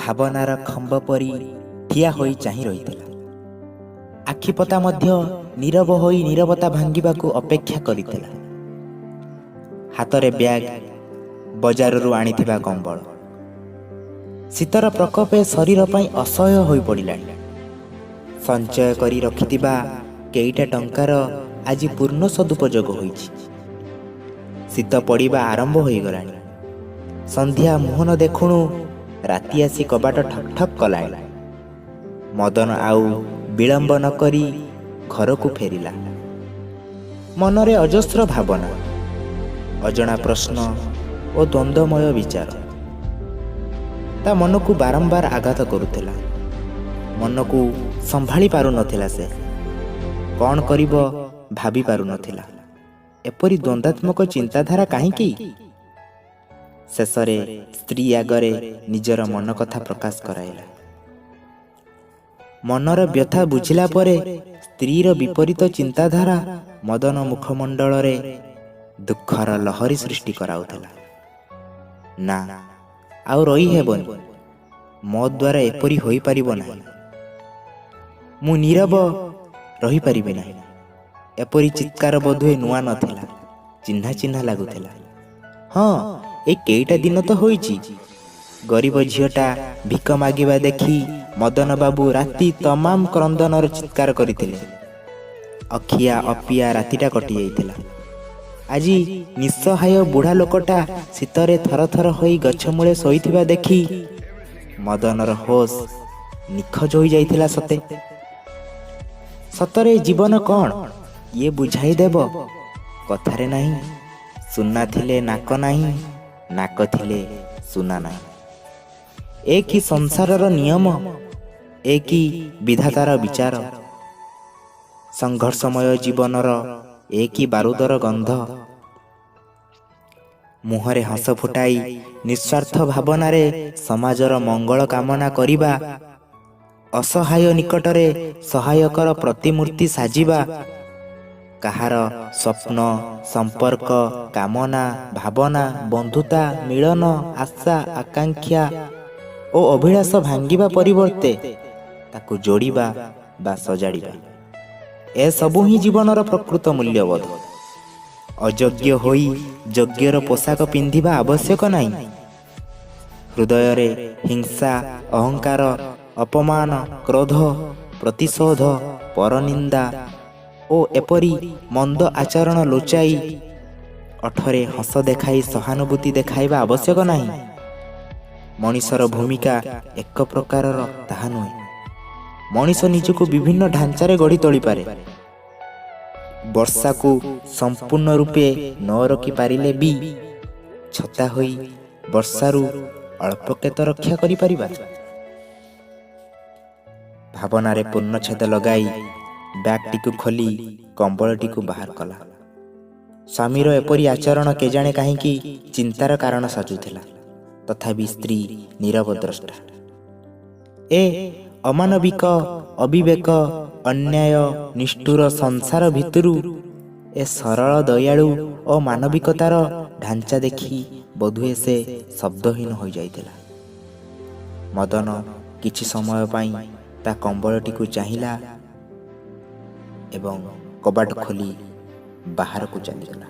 ଭାବନାର ଖମ୍ବ ପରି ଠିଆ ହୋଇ ଚାହିଁ ରହିଥିଲା। ଆଖିପତା ମଧ୍ୟ ନୀରବ ହୋଇ ନୀରବତା ଭାଙ୍ଗିବାକୁ ଅପେକ୍ଷା କରିଥିଲା। ହାତରେ ବ୍ୟାଗ୍, ବଜାରରୁ ଆଣିଥିବା କମ୍ବଳ। ଶୀତର ପ୍ରକୋପ ଏ ଶରୀର ପାଇଁ ଅସହ୍ୟ ହୋଇପଡ଼ିଲାଣି। ସଞ୍ଚୟ କରି ରଖିଥିବା କେଇଟା ଟଙ୍କାର ଆଜି ପୂର୍ଣ୍ଣ ସଦୁପଯୋଗ ହୋଇଛି। ଶୀତ ପଡ଼ିବା ଆରମ୍ଭ ହୋଇଗଲାଣି। ସନ୍ଧ୍ୟା ମୁହଁ ନ ଦେଖୁଣୁ ରାତି ଆସି କବାଟ ଠକ୍ ଠକ୍ କଲାଣି। ମଦନ ଆଉ ବିଳମ୍ବ ନ କରି ଘରକୁ ଫେରିଲା। ମନରେ ଅଜସ୍ର ଭାବନା, ଅଜଣା ପ୍ରଶ୍ନ ଓ ଦ୍ୱନ୍ଦ୍ୱମୟ ବିଚାର ତା ମନକୁ ବାରମ୍ବାର ଆଘାତ କରୁଥିଲା। ମନକୁ ସମ୍ଭାଳି ପାରୁନଥିଲା ସେ। କ'ଣ କରିବ ଭାବି ପାରୁନଥିଲା। ଏପରି ଦ୍ୱନ୍ଦ୍ୱାତ୍ମକ ଚିନ୍ତାଧାରା କାହିଁକି? ଶେଷରେ ସ୍ତ୍ରୀ ଆଗରେ ନିଜର ମନ କଥା ପ୍ରକାଶ କରାଇଲା। ମନର ବ୍ୟଥା ବୁଝିଲା ପରେ ସ୍ତ୍ରୀର ବିପରୀତ ଚିନ୍ତାଧାରା ମଦନ ମୁଖମଣ୍ଡଳରେ ଦୁଃଖର ଲହରୀ ସୃଷ୍ଟି କରାଉଥିଲା। ନା, ଆଉ ରହିହେବନି। ମୋ ଦ୍ୱାରା ଏପରି ହୋଇପାରିବ ନାହିଁ। ମୁଁ ନୀରବ ରହିପାରିବି ନାହିଁ। ଏପରି ଚିତ୍କାର ବୋଧହୁଏ ନୂଆ ନଥିଲା, ଚିହ୍ନା ଚିହ୍ନା ଲାଗୁଥିଲା। ହଁ, ଏଇ କେଇଟା ଦିନ ତ ହୋଇଛି। ଗରିବ ଝିଅଟା ଭିକ ମାଗିବା ଦେଖି ମଦନ ବାବୁ ରାତି ତମାମ କ୍ରନ୍ଦନର ଚିତ୍କାର କରିଥିଲେ। ଅଖିଆ ଅପିଆ ରାତିଟା କଟିଯାଇଥିଲା। ଆଜି ନିଃସହାୟ ବୁଢ଼ା ଲୋକଟା ଶୀତରେ ଥରଥର ହୋଇ ଗଛ ମୂଳେ ଶୋଇଥିବା ଦେଖି ମଦନର ହୋସ୍ ନିଖୋଜ ହୋଇଯାଇଥିଲା ସତେ। ସତରେ ଜୀବନ କ'ଣ, କିଏ ବୁଝାଇ ଦେବ? କଥାରେ ନାହିଁ, ସୁନା ଥିଲେ ନାକ ନାହିଁ, ନାକ ଥିଲେ ସୁନା ନାହିଁ। ଏ କି ସଂସାରର ନିୟମ? ଏ କି ବିଧାତାର ବିଚାର? ସଂଘର୍ଷମୟ ଜୀବନର ଏ କି ବାରୁଦର ଗନ୍ଧ? ମୁହଁରେ ହସ ଫୁଟାଇ ନିସ୍ୱାର୍ଥ ଭାବନାରେ ସମାଜର ମଙ୍ଗଳ କାମନା କରିବା, ଅସହାୟ ନିକଟରେ ସହାୟକର ପ୍ରତିମୂର୍ତ୍ତି ସାଜିବା, କାହାର ସ୍ୱପ୍ନ, ସମ୍ପର୍କ, କାମନା, ଭାବନା, ବନ୍ଧୁତା, ମିଳନ, ଆଶା, ଆକାଂକ୍ଷା ଓ ଅଭିଳାଷ ଭାଙ୍ଗିବା ପରିବର୍ତ୍ତେ ତାକୁ ଯୋଡ଼ିବା ବା ସଜାଡ଼ିବା, ଏସବୁ ହିଁ ଜୀବନର ପ୍ରକୃତ ମୂଲ୍ୟବୋଧ। ଅଯୋଗ୍ୟ ହୋଇ ଯୋଗ୍ୟର ପୋଷାକ ପିନ୍ଧିବା ଆବଶ୍ୟକ ନାହିଁ। ହୃଦୟରେ ହିଂସା, ଅହଙ୍କାର, ଅପମାନ, କ୍ରୋଧ, ପ୍ରତିଶୋଧ, ପରନିନ୍ଦା ଓ ଏପରି ମନ୍ଦ ଆଚରଣ ଲୁଚାଇ ଓଠରେ ହସ ଦେଖାଇ ସହାନୁଭୂତି ଦେଖାଇବା ଆବଶ୍ୟକ ନାହିଁ। ମଣିଷର ଭୂମିକା ଏକ ପ୍ରକାରର ତାହା ନୁହେଁ। ମଣିଷ ନିଜକୁ ବିଭିନ୍ନ ଢାଞ୍ଚାରେ ଗଢ଼ି ତୋଳିପାରେ। ବର୍ଷାକୁ ସମ୍ପୂର୍ଣ୍ଣ ରୂପେ ନ ରୋକିପାରିଲେ ବି ଛତା ହୋଇ ବର୍ଷାରୁ ଅଳ୍ପକେ ତ ରକ୍ଷା କରିପାରିବା। ଭାବନାରେ ପୂର୍ଣ୍ଣଚ୍ଛେଦ ଲଗାଇ ବ୍ୟାଗଟିକୁ ଖୋଲି କମ୍ବଳଟିକୁ ବାହାର କଲା। ସ୍ୱାମୀର ଏପରି ଆଚରଣ କେଜାଣେ କାହିଁକି ଚିନ୍ତାର କାରଣ ସାଜୁଥିଲା। ତଥାପି ସ୍ତ୍ରୀ ନୀରବ ଦ୍ରଷ୍ଟା। ଏ ଅମାନବିକ, ଅବିବେକ, ଅନ୍ୟାୟ, ନିଷ୍ଠୁର ସଂସାର ଭିତରୁ ଏ ସରଳ, ଦୟାଳୁ ଓ ମାନବିକତାର ଢାଞ୍ଚା ଦେଖି ବୋଧହୁଏ ସେ ଶବ୍ଦହୀନ ହୋଇଯାଇଥିଲା। ମଦନ କିଛି ସମୟ ପାଇଁ ତା କମ୍ବଳଟିକୁ ଚାହିଁଲା ଏବଂ କବାଟ ଖୋଲି ବାହାରକୁ ଚାଲିଗଲା।